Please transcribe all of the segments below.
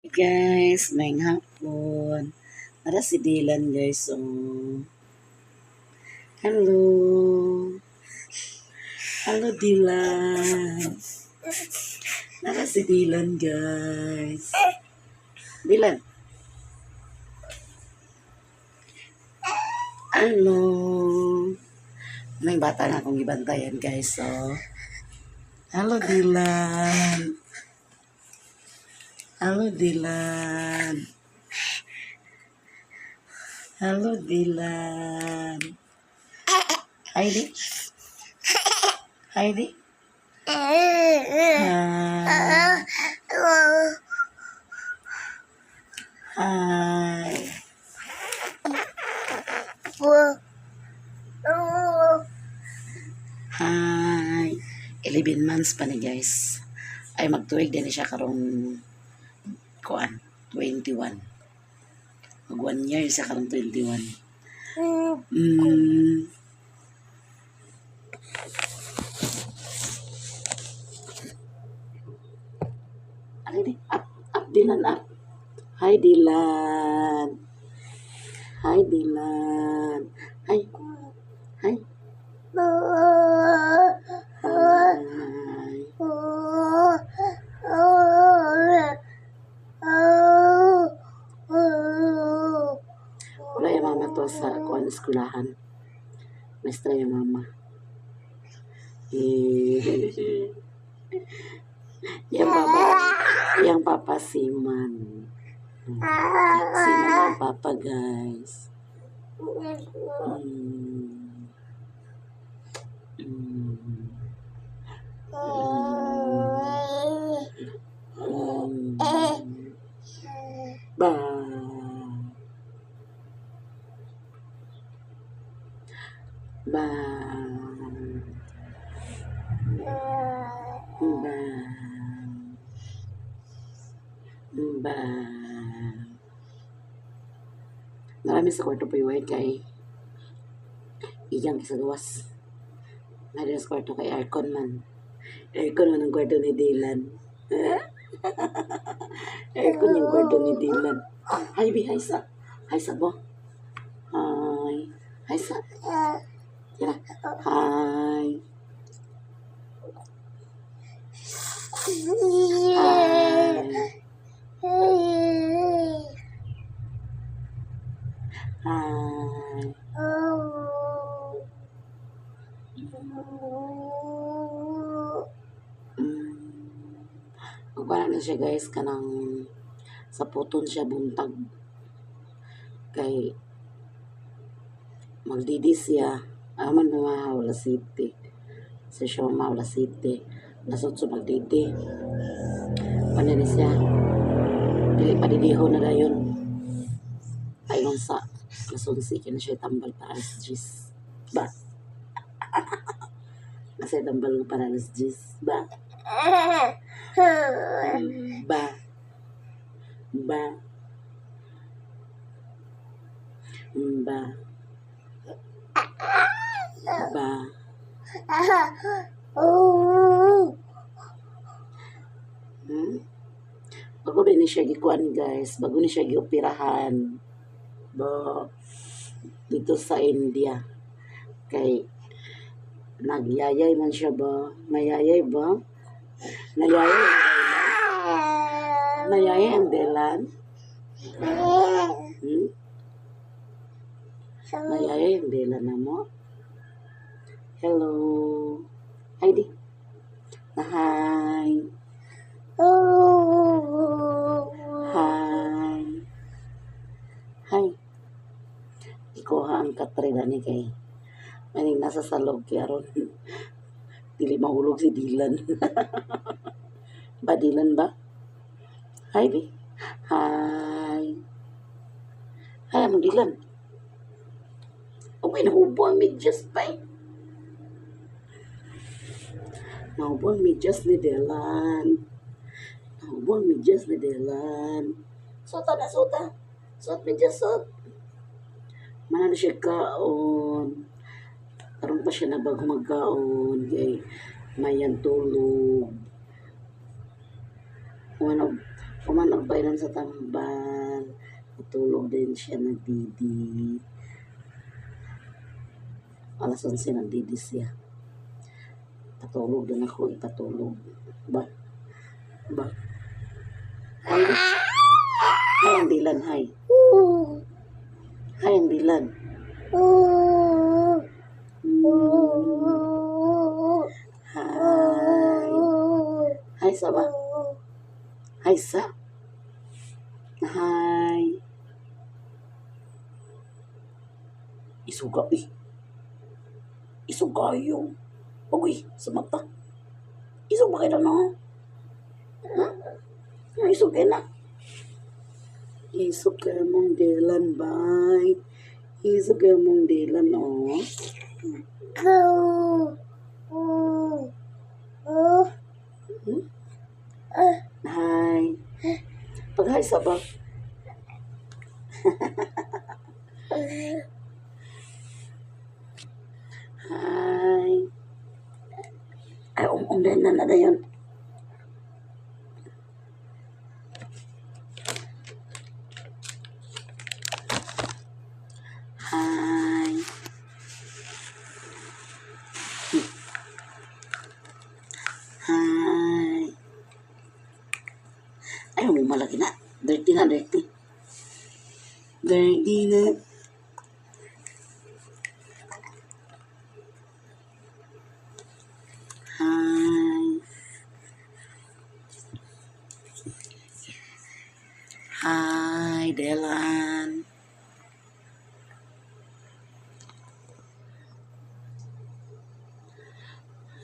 Guys, may hapon. Para si Dylan, guys. Oh. Hello. Hello, Dylan. Nara si Dylan, guys. Dylan. Hello. May bata na akong gibantayan, guys. Oh. Hello, Dylan. Hello, Dylan. Hello, Dylan. Heidi. Heidi. Hi. Hi. Hi. 11 months pa ni, guys. Ay, magtuig din siya karong kuan 21. Mag 1 year siya karong 21. Ay, di. Up, up, Dylan, up. Hi, Dylan. Hi, Dylan. Hi. Hi. Hi. Wala yung mama to sa kuan eskulahan. Maestra yung mama. Eh, yung papa seaman. Seaman ang papa, guys. Ba. Ba. Ba. Ba. Marami sa kwarto po yung kay iyang sa gawas. Marami sa kwarto kay aircon man. Aircon man ang kwarto ni Dylan. Aircon yung kwarto ni Dylan. Hi, bi, hi sa. Hi sa bo. Hi. Hi sa. Tira. Hi. Hi. Hi. Magwala na siya, guys, kanang sa puton siya buntag kay magdidi siya aman mawala city sa siya mawala city nasot so magdidi paano ni siya dili pa didiho na dayon ayon sa nasunsi kina siya tambal para alas 10 ba, nasa tambal para alas 10 ba ba ba ba ba. Bago din ni siya gikuan, guys, bago ni siya gioperahan bo dito sa India kay nagyayay man siya ba, mayayay ba, nayayay ang nayayay ang Dylan, Nayayay ang Dylan na mo. Hello, Heidi. Hi. Hi. Hi. Ikuha ang katre ni kay maning nasa salog kay aron dili mahulog si Dylan. Ba Dylan ba? Hi, bi. Hi. Hi, among Dylan. Okay, nahubo ang medyas pa eh. Nahubo ang medyas ni Dylan. Nahubo ang medyas ni Dylan. Suta na, suta. Suot medyas, suot. Mana na siya kaon. Karon pa siya na bago magkaon. Kay mayan tulog. One of Kuman og bayran sa tambal. Natulog din siya, nagdidi. Alas 11 nagdidi siya. Patulog din ako, ipatulog. Ba? Ba? Hi. Hi ang Dilan, hi. Hi ang Dilan. Hi. Hi sa ba? Hi sa? Hi. Isuga eh. Isog kayo. Uy, sa mata. Isog ba kayo na? Ha? Isog kayo na. Isog kayo mong Dilan, bay. Isog kayo mong Dilan, oh. Hmm? Hi. Pag-hi sa ba? Hi. Ay, um din na na yun. Hi. Hi. Ay, malaki na. Dirty na, dirty. Dirty na. Hi. Hi, Dylan.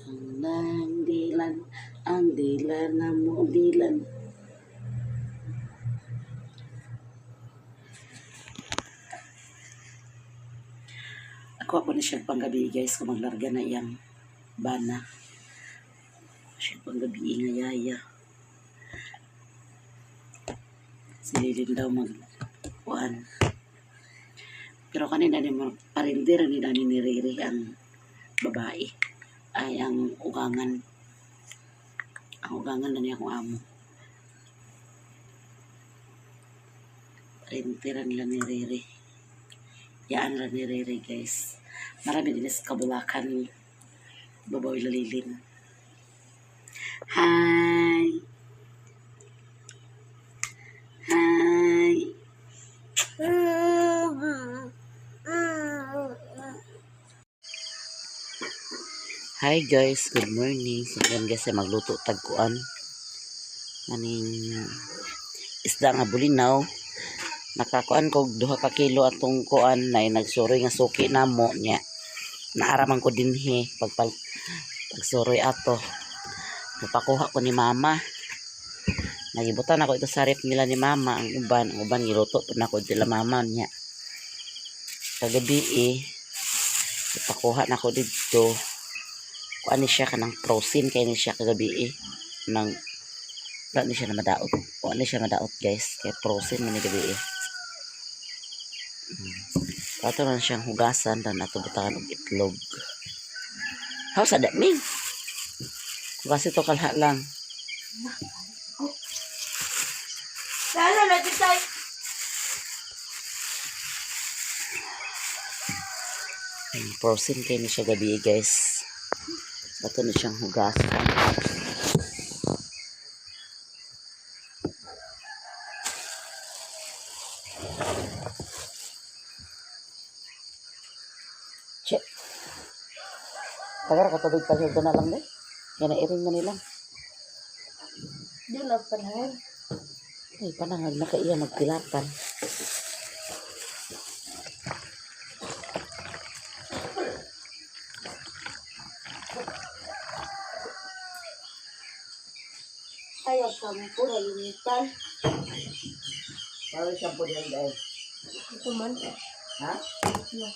Ang Dylan, ang Dylan na mo, Dylan. Ako na siya panggabi, guys, kung maglarga na iyang bana. Siya panggabi nga yaya. Si Lilin daw mag kuan. Pero kanina ni mo parindira ni Dani ni Riri ang babae. Ay ang ugangan. Ang ugangan na niya akong amo. Parindira nila ni Riri. Yaan ra ni Riri, guys. Marami din sa kabulakan. Babaw lalilin. Hi! Hi! Hi guys, good morning. So yan guys, ay magluto tagkuan. Kaning isda nga bulinaw. Nakakuan ko 2 ka kilo atong kuan na nagsuroy nga suki namo niya. Naaraman ko dinhi pagpal pagsuroy ato. Napakuha ko ni mama. Nagibutan ako ito sa ref nila ni mama ang uban giluto po nako nila mama niya. Kagabi eh, ipakuha na ko didto. Kuan ni siya kanang frozen kay ni siya kagabi eh. Nang wala ni siya na madaot. Kuan ni siya madaot, guys, kay frozen man ni gabi eh. Ato na siyang hugasan dan ato butangan og itlog. How sa ming? Kasi to kalha lang. Lalo na tayo. Frozen kay ni siya gabi eh, guys. Ato na siyang hugasan. Che. Tagar ka tubig pa na lang de. Yan na iring na nilang. Di na panahon. Ay, panangag na kaiya magpilapan. Ay, ang sampo na limitan. Bawal shampoo din dahil. Ito man. Ha? No.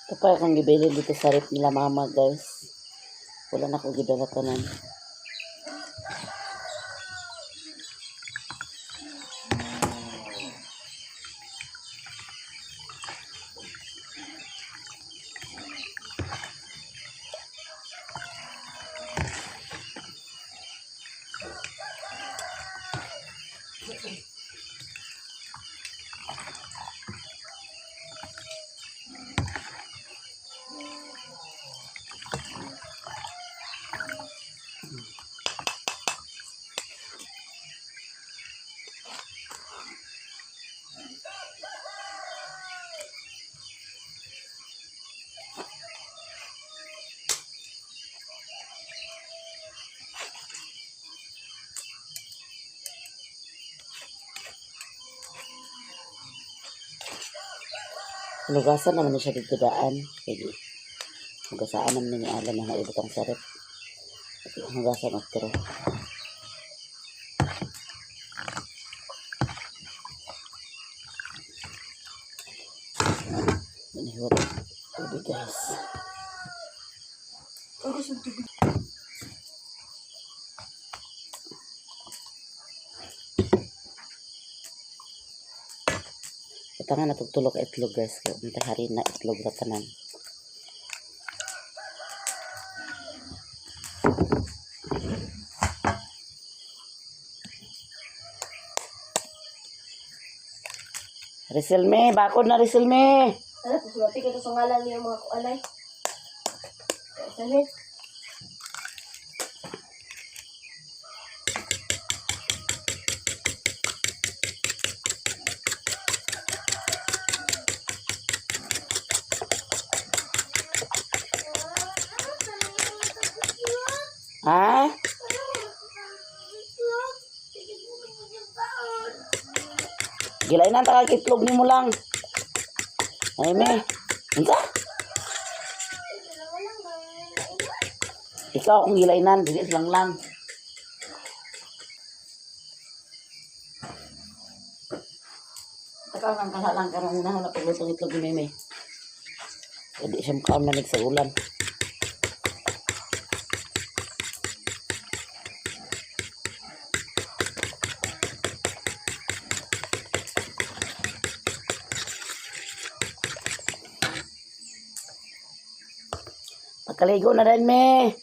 Ito pa akong gibili dito sa rep nila mama, guys. Wala na akong gidala tanan. Lugasan naman ni siya dito daan. Kaya hugasaan naman ni Alan na naibutang sa rep. Hugasan after. Aniwat tubig, guys. Ang gusto tubig. Butangan na tulo ka itlog, guys. Kaya unta harina itlog ra tanan. Risilme, bakod na Risilme. Ano, pasulati ka sa ngalan niya mga kuanay. Saan? Ha? Gilay na ang itlog nimo lang. Ay me. Unsa? Ikaw akong gilainan, dili lang lang. Takaw lang kala lang karong una na paglutong itlog ni Meme. Hindi siya mukhaon manig sa ulan. Pagkaligo na rin, me.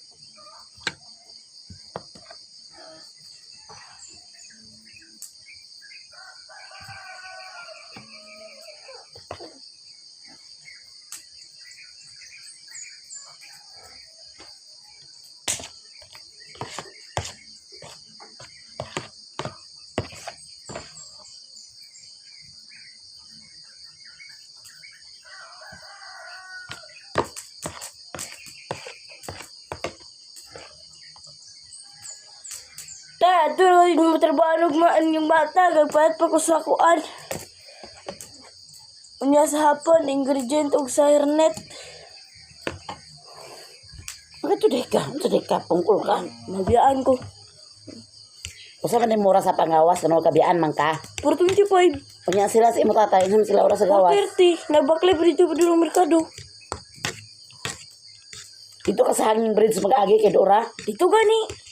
Ta, tuloy mo trabaho maan yung bata, gagpahat pa ko sa kuan. Unya sa hapon, ingredient og sa hairnet. Bakit today ka? Today ka? Pungkol ka? Nabiyaan ko. Usa man ni mura sa pangawas, ano kabiyaan man ka. 425, Unya sila sa imo tatay, unsa man sila oras sa gawas. 430, nabaklay pa dito pa dulong merkado. Dito ka sa hanging bridge mag-agi kay Dora. Dito gani.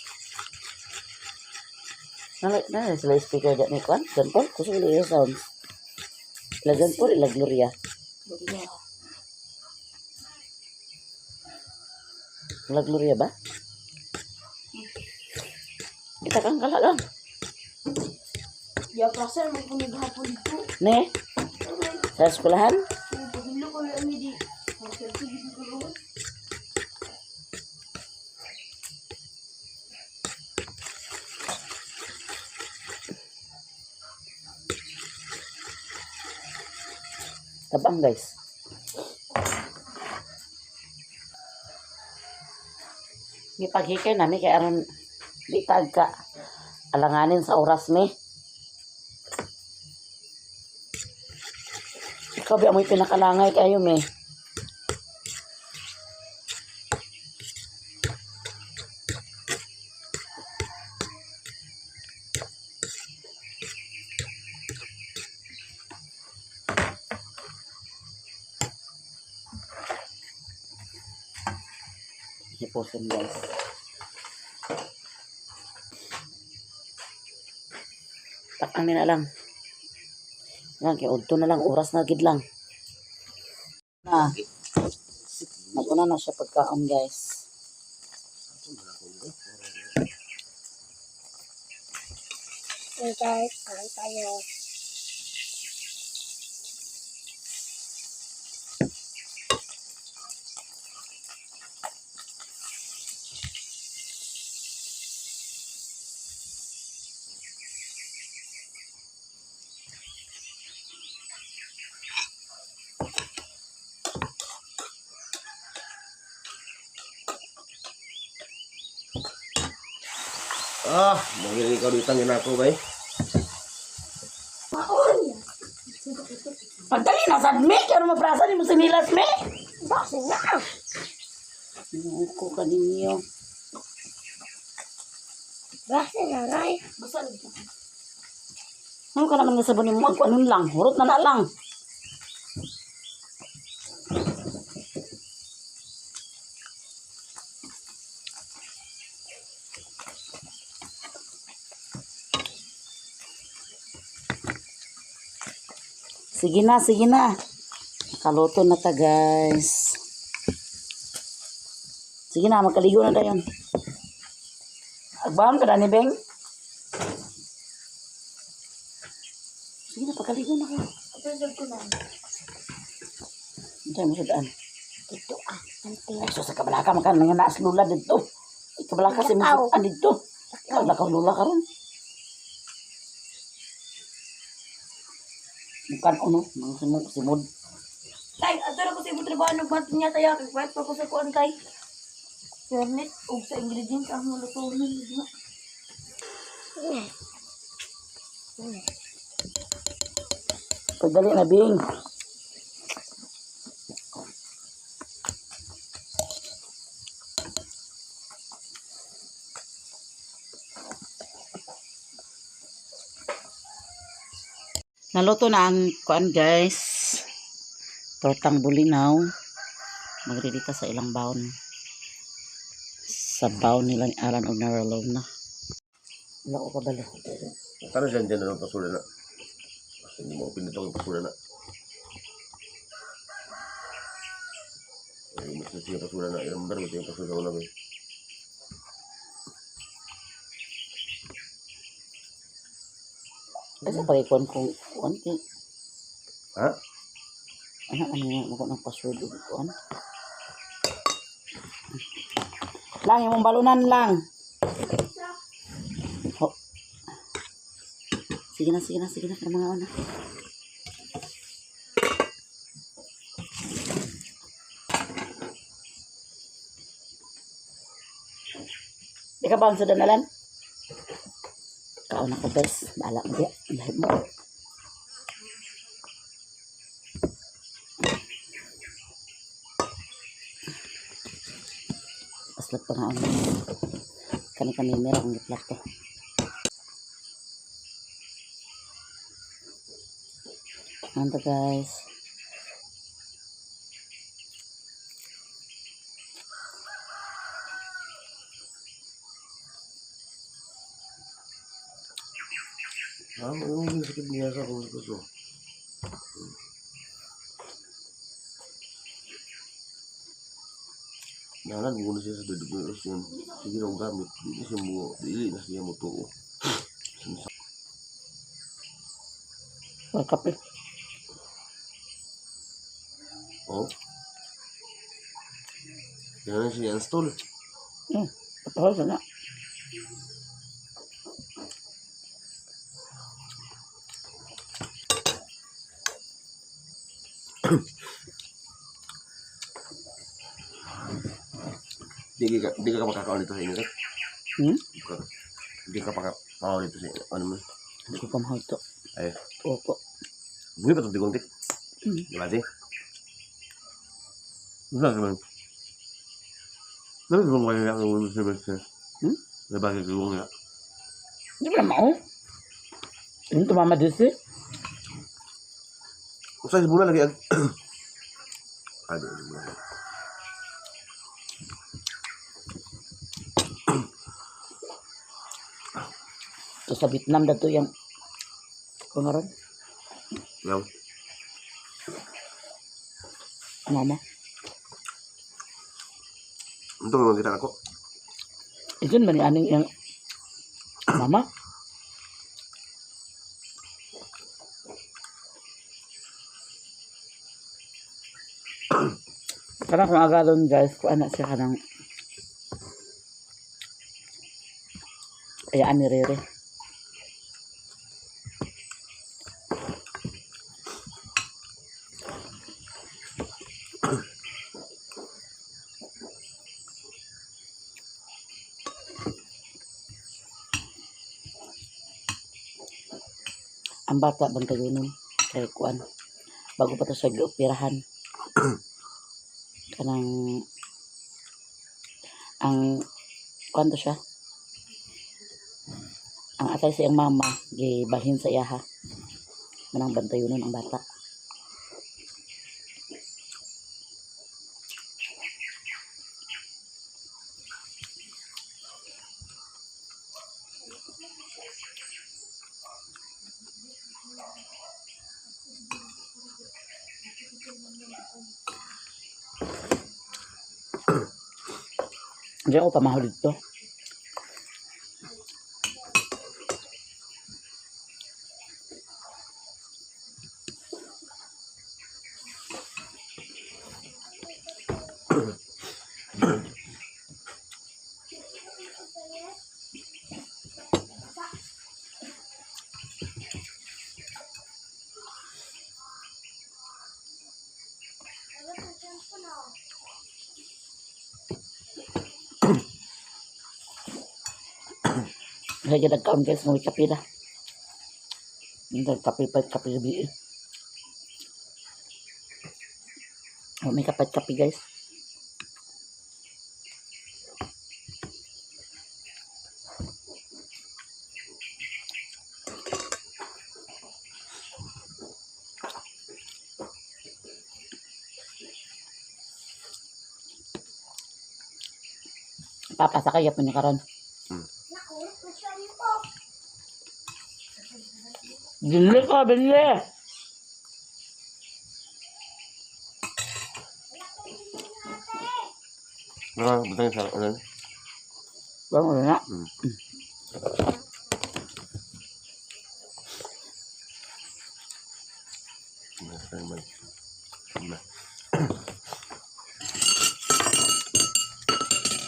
Nala na sila speaker dyan ni Kwan. John Paul, kusa ila sounds. Ila John Paul, ila Gloria. Ila Gloria ba? Kita kang kalagang. Ya, pasal mo kung hapon dito. Ne? Sa eskwelahan? Pagilo ko yung di. 430 dito ko roon. Tabang, guys. Gipaghikay nami kay aron di tag ka alanganin sa oras mi. Ikaw ba mo'y pinakalangay kayo mi? gipuson, guys. Takang nila lang. Lang kay udto na lang, oras na gid lang. Na. Naguna na siya pagkaon, guys. Hey guys, kain tayo. Ah, mangiling ikaw dito ang ginako bay. Pagdali na sad me, kaya mabrasa ni mo sinilas me. Bakit na? Ko kaninyo. Bakit na, Ray? Ano ka naman nga sabon nimo ang kuanon lang, hurot na na lang. Sige na, sige na. Nakaluto na ta, guys. Sige na, magkaligo na tayo. Agbaon ka na ni Beng? Sige na, pagkaligo na ka. Apasal ko na. Ano tayo masudaan? Dito ah. Ante. Ay, so sa kabalaka, makan nga naas lula dito. Ay, kabalaka si Lakaw. masudaan dito. Ikaw, lakaw lula ka ron. Mukan ano, mga simod, simod. Tay, ato na ko sa imong trabaho nagmatong niya tayo. Kagpahit pa ko sa kuan kay. Fairness og sa ingredients ang lutuon niya. Pagdali na, Bing. Naluto na ang kuan, guys. Tortang bulinaw. Magready ta sa ilang baon. Sa baon nila ni Alan og naralom na. Wala ko kabalo. Tara dyan dyan na pasula na. Basta hindi mo pinito ang pasula na. Ay, mas siya pasula na. Ilang bar mo yung pasula ko na bay. Ay, sa pagikuan kung kuan kay Ha? ano ano nga mo ng password ug kuan. Lang imong balunan lang. Ho. Sige na, sige na, sige na para mga una. Di ka ba ang danalan? Kaon ako, guys. Bahala mo diya. Lahat mo. Paslat pa nga ang kani kami meron ang giplato. Ando, guys. Ha? Ano yung sakit niya sa kung gusto? Nalan mo na siya sa dudug ng yun. Sige na gamit. Di na siya mo, dili na siya mo tuo. Wal kape. Oh. Yan na siya install. Patahol sa na. Di ka makakaon dito sa inyo. Tek. Hmm? Di ka makakaon dito sa inyo. Ano mo? Hindi ko pa mahal to. Ay, Opo. buhay pa itong tigong tik. Hmm. Diba di? Wala naman. Ano ba kaya ako sa bansa? Hmm? Diba kaya nga? Di ba mao? Yung tumama dito eh. Usay muna lagi ang Ano, ano muna. Sa Vietnam dato yung pangaran. Yaw. Mama. Ito mo kita ako. Isun man ni aning yung mama. Kana kung agalon, guys, kung anak siya kanang ayaan ni Rere. Ang bata bang nun kay kuan bago pa to siya gioperahan, kanang ang kuan to siya, ang atay sa iyang mama gibalhin sa iyaha, manang bantayonon ang bata. Hindi ako pamahol dito. Kaya nagkaon, guys, mga kape na. Nagkape pa, kape gabi eh. Oh, may kapat kape, guys. Papasakay yapon niya karon. Binli ko, binli. Baka butang sa ulan. Bang ulo na. Na.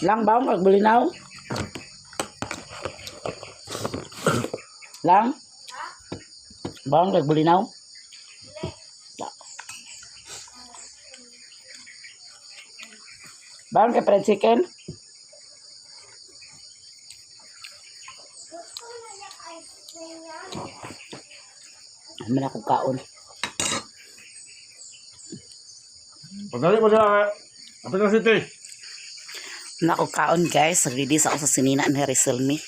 Lang ba ang bulinaw? Lang? Bawang kag bulinaw? Da. Bawang kay fried chicken? Wala akong kaon. Padali mo siya. Kapit City. Wala akong kaon, guys. Release ako sa sinina ni Rizalmi.